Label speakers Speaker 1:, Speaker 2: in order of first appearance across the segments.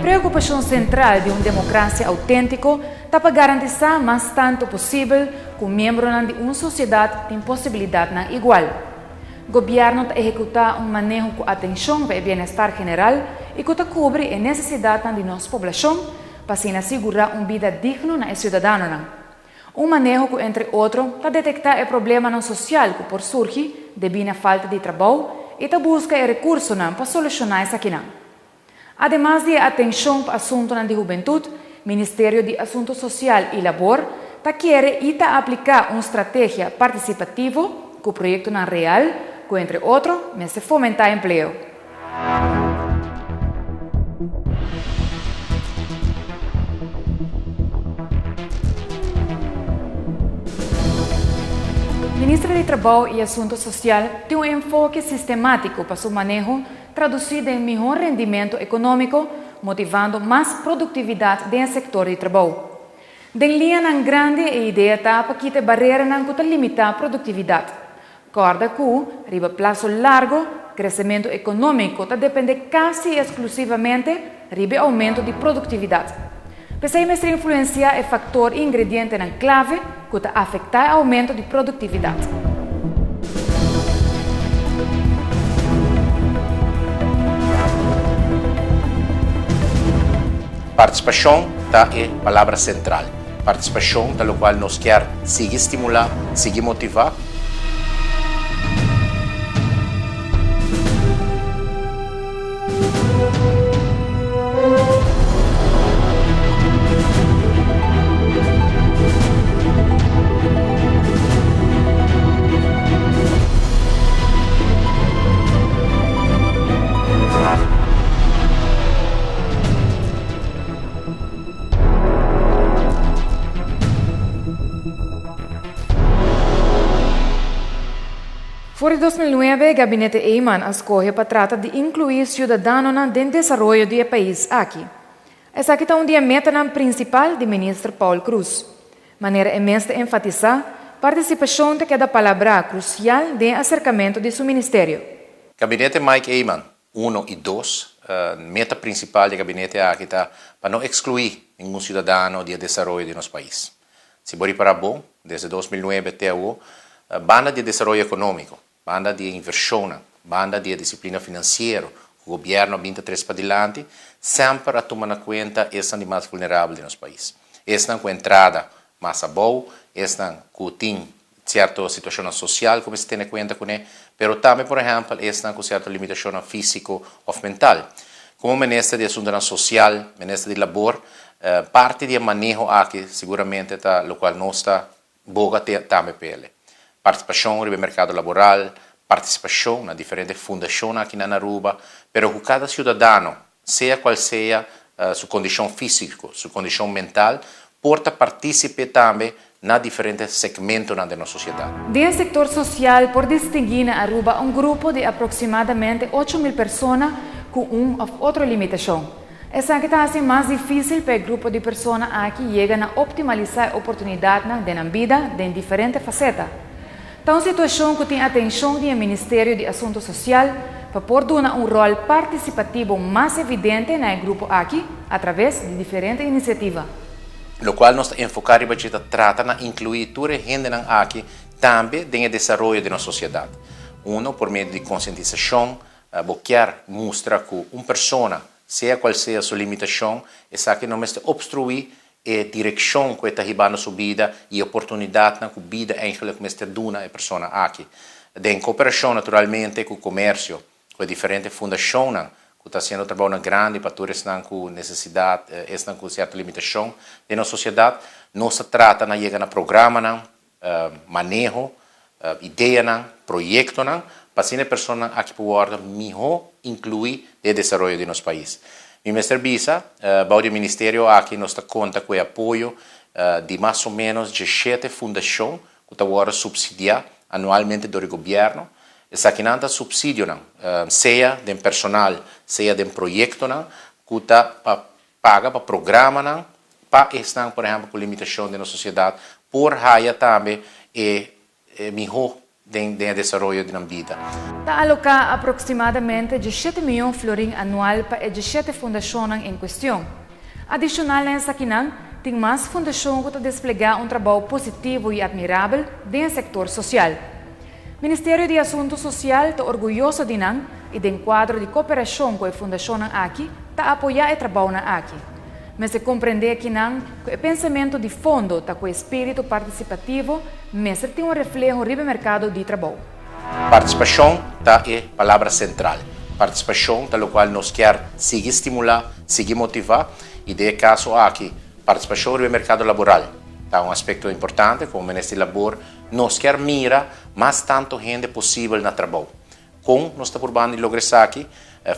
Speaker 1: preokupashon sentral di un demokrasia outéntiko ta pa garantisá mas tantu posibel ku miembronan di un sosiedat tin posibilidatnan igual. Gobièrnu ta ehekutá un maneho ku atenshon pa e bienestar general i ku ta kubri e nesesidatnan di nos poblashon pa asina sigurá un bida digno na e siudadanonan. Un maneho ku entre otro ta detektá e problemanan sosial ku por surgi debí na falta di trabou i ta buska e rekursonan pa solushoná esakinan. Ademas di e atenshon pa asuntunan di hubentut, Ministerio di Asuntu Sosial i Labor ta kere i ta apliká un strategia partisipativo ku proyektonan real ku entre otro mester fomentá empleo. Minister di Trabou i Asuntu Sosial tin un enfoke sistemátiko pa su maneho tradusí den mihó rendimento ekonómiko, motivando mas produktividat den e sektor di trabou. Den liñanan grandi e idea ta pa kita e bareranan ku ta limitá produktividat. Kòrda ku, riba plaso largo, kresementu ekonómiko ta dependé kasi eksklusivamente riba e oumento di produktividat. P'esei mester influensiá e faktor i ingredientenan klave ku ta afektá e oumento di produktividat.
Speaker 2: Partisipashon ta e palabra sentral. Partisipashon ta lokual nos kier sigui stimulá, sigui motivá.
Speaker 1: For di 2009 Gabinete Eman a skohe pa trata di inkluí siudadanonan den desaroyo di e pais aki. Esaki ta un di e metanan prinsipal di Minister Paul Croes. Manera e mes ta enfatisá, partisipashon ta keda palabrá krusial den e aserkamentu di su ministerio.
Speaker 2: Gabinete Mike Eman uno i dos, meta prinsipal di e gabinete aki ta pa no ekskluí ningun siudadano di e desaroyo di nos pais. Si bo ripará bon, desde 2009 te awo, banda di e desaroyo ekonómiko, banda di e invershonnan, banda di e disiplina finansiero ku gobièrnu a bin ta trese padilanti, semper a tuma na kuenta esnan di mas vulnerabel di nos pais. Esnan ku entrada mas abou, esnan ku tin sierto situashonnan sosial ku mester tene kuenta kuné, pero tambe por ehèmpel esnan ku sierto limitashonnan físiko òf mental. Komo Minister di Asuntunan Sosial, Minister di Labor, parti di e maneho aki siguramente ta lokual nos ta boga tambe p'e. Partisipashon riba e merkado laboral, partisipashon na diferente fundashonnan aki na Aruba, pero ku kada siudadano, sea kual sea su kondishon físiko, su kondishon mental, por ta partísipe tambe na diferente segmentonan den nos sosiedat.
Speaker 1: Den e sektor sosial por distinguí na Aruba un grupo di aproksimadamente 8000 persona ku un òf otro limitashon. Esaki ta hasi mas difísil pa e grupo di persona aki yega na optimalisá e oportunidatnan den nan bida den diferente faseta. Ta un situashon ku tin atenshon di e Ministerio di Asuntu Sosial pa por duna un ròl partisipativo mas evidente na e grupo aki atraves di diferente inisiativa.
Speaker 2: Lokual nos ta enfoká riba dje ta trata na inkluí tur e hendenan aki tambe den e desaroyo di nos sosiedat. Uno, por medio di konsientisashon, bo kier mustra ku un persona, sea kual sea su limitashon, esaki no mester opstruí e direkshon ku e ta hibando su bida i e oportunidatnan ku bida eigenlik mester duna e persona aki. Den kooperashon naturalmente ku komersio, ku e diferente fundashonnan ku ta hasiendo trabounan grandi pa tur esnan ku nesesidat, esnan ku sierto limitashon den nos sosiedat, nos ta trata na yega na programanan, maneho, ideanan, proyektonan pa asina e personanan aki por wòrdu mihó inkluí den e desaroyo di nos pais. Mi mester bisa, bou di e ministerio aki nos ta konta ku e apoyo di mas o ménos diesshete fundashon ku ta wòrdu supsidiá anualmente dor di gobièrnu. Esakinan ta supsidionan, sea den personal, sea den proyektonan ku ta pa paga pa programanan pa esnan, por ehèmpel, ku limitashon den nos sosiedat por haya tambe e mihó. Den den e desaroyo di nan bida.
Speaker 1: Ta aloká aproksimadamente 17 mion florin anual pa e 17 fundashonnan en kuestion. Adishonal na esakinan, tin mas fundashon ku ta desplegá un trabou positivo i atmirabel den e sektor sosial. Ministerio di Asuntu Sosial ta orguyoso di nan i den kuadro di koperashon ku e fundashonnan aki ta apoyá e trabounan aki. Mester komprendé kinan ku e pensamentu di fondo ta ku e spiritu partisipativo mester tin un refleho riba e merkado di trabou.
Speaker 2: Partisipashon ta e palabra sentral. Partisipashon ta lokual nos kier sigui stimulá, sigui motivá i den e kaso aki partisipashon riba e merkado laboral ta un aspekto importante. Komo Minister di Labor nos kier mira mas tantu hende posibel na trabou. Kon nos ta purbando di logra esaki?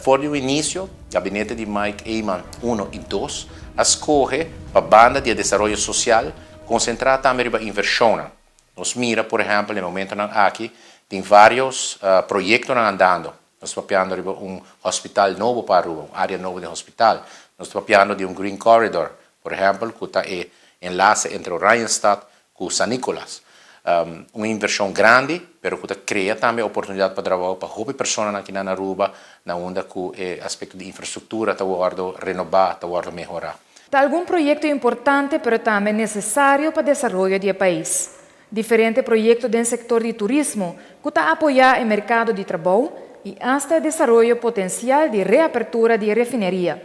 Speaker 2: For di un inisio, gabinete di Mike Eman uno i dos a skohe pa banda di e desaroyo sosial konsentrá tambe riba invershonnan. Nos mira, por ehèmpel, na e momentonan aki tin vários proyektonan andando. Nos ta papiando riba un hospital nobo pa Aruba, un área nobo den hospital. Nos ta papiando di un green corridor, por ehèmpel, ku ta e enlase entre Oranjestad ku San Nicolas. Un invershon grandi, pero ku ta krea tambe oportunidat pa trabou pa hopi personanan aki na Aruba, na unda ku e aspekto di infrastruktura ta wòrdu renobá, ta wòrdu mehorá.
Speaker 1: Ta algun proyekto importante pero tambe nesesario pa desaroyo di e pais. Diferente proyekto den sektor di turismo ku ta apoyá e merkado di trabou i asta e desaroyo potensial di reapertura di e refineria.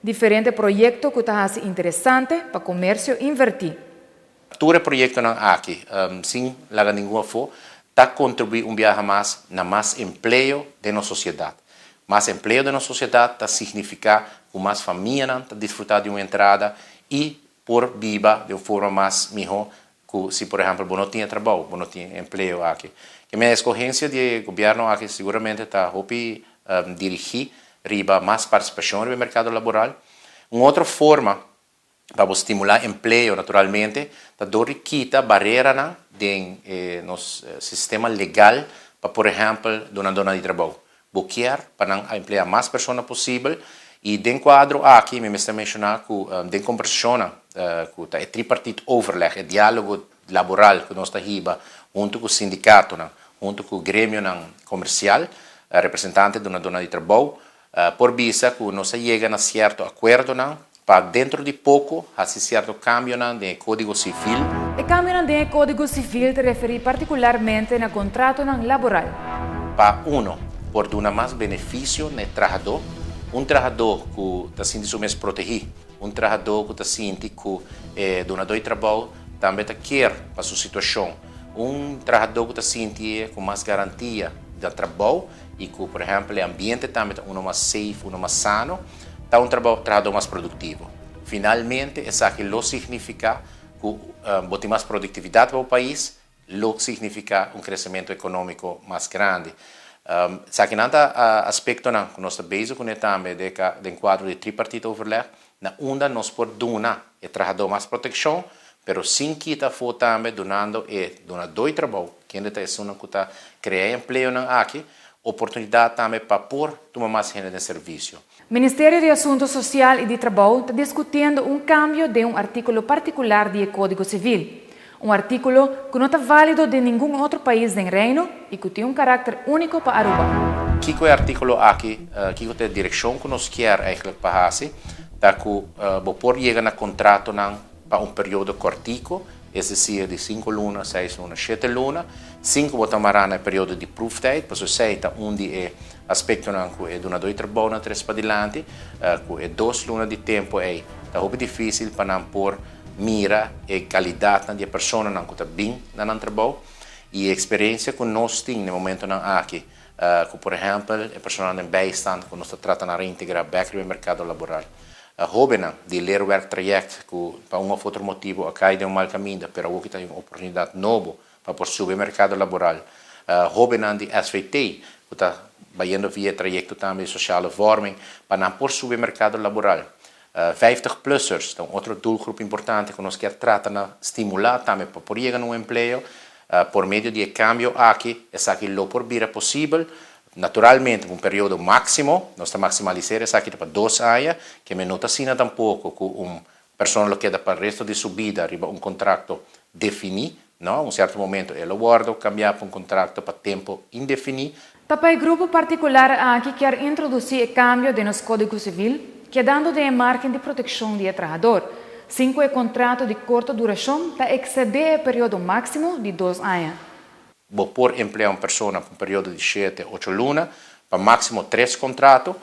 Speaker 1: Diferente proyekto ku ta hasi interesante pa komersio invertí.
Speaker 2: Tur e proyektonan aki, sin laga ningun afó, ta kontribuí un biaha mas na mas empleo den nos sosiedat. Mas empleo den nos sosiedat ta signifiká ku mas famianan ta disfrutá di un entrada i por biba di un forma mas mihó ku si por ehèmpel bo no tin e trabou, bo no tin e empleo aki. Ke men eskohensia di e gobièrnu aki siguramente ta hopi dirigí riba mas partisipashon riba e merkado laboral. Un otro forma pa bo stimulá empleo naturalmente ta dor di kita bareranan den e nos sistema legal pa por ehèmpel dunadónan di trabou. Bo kier pa nan a empleá mas persona posibel i den kuadro aki mi mester menshoná ku den kombersashonnan ku ta e tripartiet overleg, e diálogo laboral ku nos ta hiba huntu ku sindikatonan, huntu ku gremionan komersial, representante dunadónan di trabou, Por bisa ku nos a yega na sierto akuerdonan pa dentro di poko hasi sierto kambionan den e Kódigo Sivil.
Speaker 1: E kambionan den e Kódigo Sivil ta referí partikularmente na kontratonan laboral.
Speaker 2: Pa uno por duna mas benefisio na e trahadó, un trahadó ku ta sinti su mes protegí, un trahadó ku ta sinti ku e dunadó di trabou tambe ta kier pa su situashon, un trahadó ku ta sinti e ku mas garantia na trabou, i ku por ehèmpel e ambiente tambe ta uno mas safe, uno mas sano, ta un trabou trahadó mas produktivo. Finalmente esaki lo signifiká ku bo tin mas produktividat pa bo pais, lo signifiká un kresementu ekonómiko mas grandi. Esakinan ta aspektonan ku nos ta bezig kuné tambe den kuadro di tripartito overleg, na unda nos por duna e trahadó mas protekshon, pero sin kita afó tambe dunando e dunadó di trabou, kende ta esunnan ku ta krea e empleonan aki, oportunidat tambe pa por tuma mas hende den servisio.
Speaker 1: Ministerio di Asunto Sosial i di Trabou ta diskutiendo un kambio den un artíkulo partikular di e Kódigo Sivil. Un artíkulo ku no ta válido den ningun otro pais den Reino i ku tin un karakter úniko pa Aruba.
Speaker 2: Kiko e artíkulo aki, kiko ta e direkshon ku nos kier eigenlijk pa hasi, ta ku bo por yega na kontratonan pa un periodo kòrtiku, es desir di sinku luna, seis luna, shete luna, sin ku bo ta mará na e periodo di proeftijd, pasobra esei ta un di e aspektonan ku e dunadó di trabounan ta tres padilanti, ku e dos luna di tempu ei ta hopi difísil pa nan por mira e kalidatnan di e personanan ku ta bin na nan trabou i e eksperensia ku nos tin na e momentonan aki ku por ehèmpel e personanan den bijstand ku nos ta trata nan reintegrá bèk riba e merkado laboral. Hóbennan di leerwerktraject ku pa un òf otro motibu a kai den un mal kaminda pero awor ki ta un oportunidat nobo pa por subi e merkado laboral. Hóbennan di SVT ku ta bayendo via e trayekto tambe di sociale vorming pa nan por subi e merkado laboral. Vijftig plussers ta un otro doelgroep importante ku nos kier trata na stimulá tambe pa por yega na un empleo. Por medio di e kambio aki esaki lo por bira posibel. Naturalmente pa un periodo máksimo, nos ta maksimalisera esaki ta pa 2 aña, ke men no ta asina tampoko ku un persona lo keda pa resto di su bida riba un kontrakto definí. No, un cierto momento e lo wordo cambia pa un contrato pa tempo indefini.
Speaker 1: Ta pa e grupo particular aki kier introduci e cambio den nos Codigo Civil, kedando den e margen di proteccion di e trahador, sin cu e contrato di corto duracion ta excede e periodo maximo di 2 aña.
Speaker 2: Bo por emplea un persona pa un periodo di 7, 8 luna, pa maximo 3 contrato,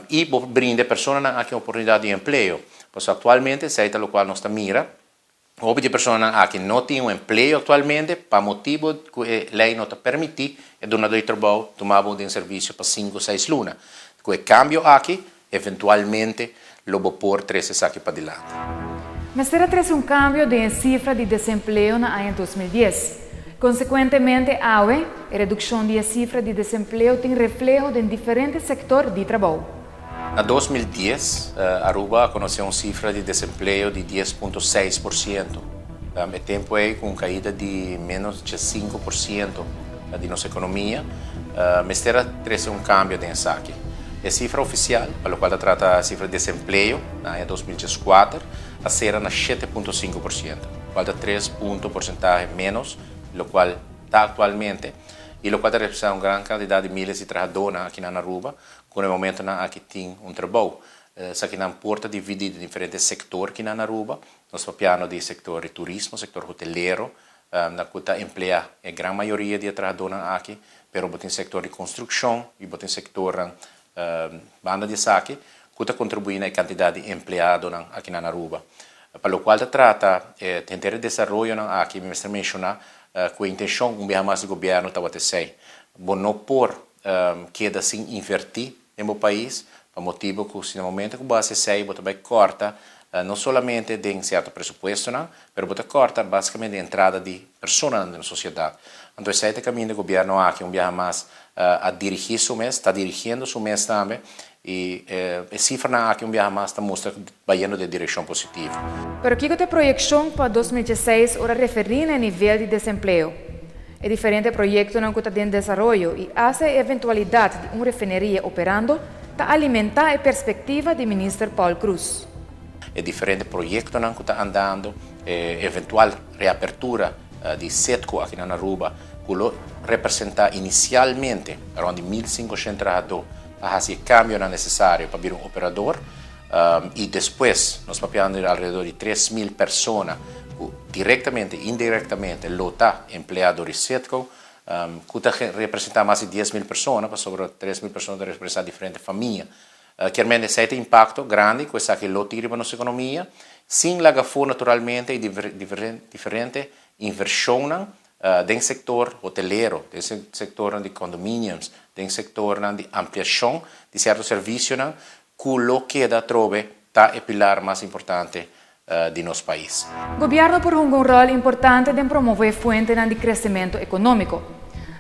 Speaker 2: y bo brinda e personanan aki un oportunidad di empleo. Pasobra actualmente, esey ta locual nos ta mira, hopi di personanan aki no tin un empleo actualmente pa motibo cu e ley no ta permiti e dunador di trabou tuma bo den servicio pa 5 o 6 luna. Cu e cambio aki, eventualmente lo bo por trece esaki padilanti.
Speaker 1: Mester a trece un cambio den e cifra di desempleo na aña 2010. Consecuentemente awe, e reduccion di e cifra di desempleo tin refleho den diferente sector di trabou.
Speaker 2: Na 2010, Aruba a conoce un cifra di desempleo di 10.6%. E tempo ey cu un caida di menos di 5% di nos economia, mester a trece un cambio den esaki. E cifra oficial, pa locual ta trata cifra di desempleo na aña 2014, a cera na 7.5%, cual ta 3 punto porcentahe menos locual ta actualmente, y locual ta representa un gran cantidad di miles di trahadornan aki na Aruba, cu na e momentonan aki tin un trabou. Esakinan por ta dividi den diferente sector aki na Aruba. Nos papiando di sector di turismo, sector hotelero, na cu ta emplea e gran mayoria di e trahadornan aki, pero bo tin sector di construccion y bo tin sectornan banda di esaki cu ta contribui na e cantidad di empleadonan aki na Aruba. Pa locual ta trata e henter e desaroyonan aki, mi mester menciona cu e intencion un biaha mas di gobierno tabata esey. Bo no por keda sin inverti den bo pais, pa motibo cu si na momento cu bo haci esey bo ta bay corta no solamente den cierto presupuestonan, pero bo ta corta basicamente den entrada di personanan den nos sociedad. Anto esey ta caminda gobierno aki un biaha mas a dirigi su mes, ta dirigiendo su mes tambe, y e cifranan aki un biaha mas ta mustra cu bayendo den direccion positivo.
Speaker 1: Pero kico ta e proyeccion pa 2016 ora referi na e nivel di desempleo? E diferente proyectonan cu ta den desaroyo y hasta e eventualidad di un refineria operando ta alimenta e perspectiva di Minister Paul Croes.
Speaker 2: E diferente proyectonan cu ta andando, e eventual reapertura di Citgo aki na Aruba, cu lo representa inicialmente rond di 1500 trahador pa haci e cambionan necesario pa bira un operador, y despues nos papiando di alrededor di 3000 persona cu directamente y indirectamente lo ta empleado di Citgo, cu ta representa mas di 10.000 persona, pasobra 3.000 persona ta representa diferente famia. Kiermente esey ta impacto grandi cu esaki lo tin riba nos economia, sin laga afo naturalmente e diferente inversionnan den sector hotelero, den sectornan di condominiums, den sectornan di ampliacion di cierto servicionan cu lo keda atrobe ta e pilar mas importante di nos pais.
Speaker 1: Gobierno por hunga un rol importante den promove fuentenan di crecemento economico.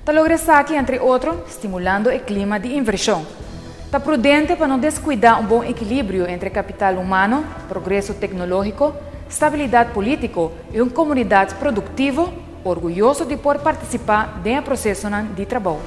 Speaker 1: Ta logra esaki, entre otro, stimulando e clima di inversion. Ta prudente pa no descuida un bon equilibrio entre capital humano, progreso tecnologico, stabilidad politico y un comunidad productivo, orguyoso di por participa den e procesonan di trabou.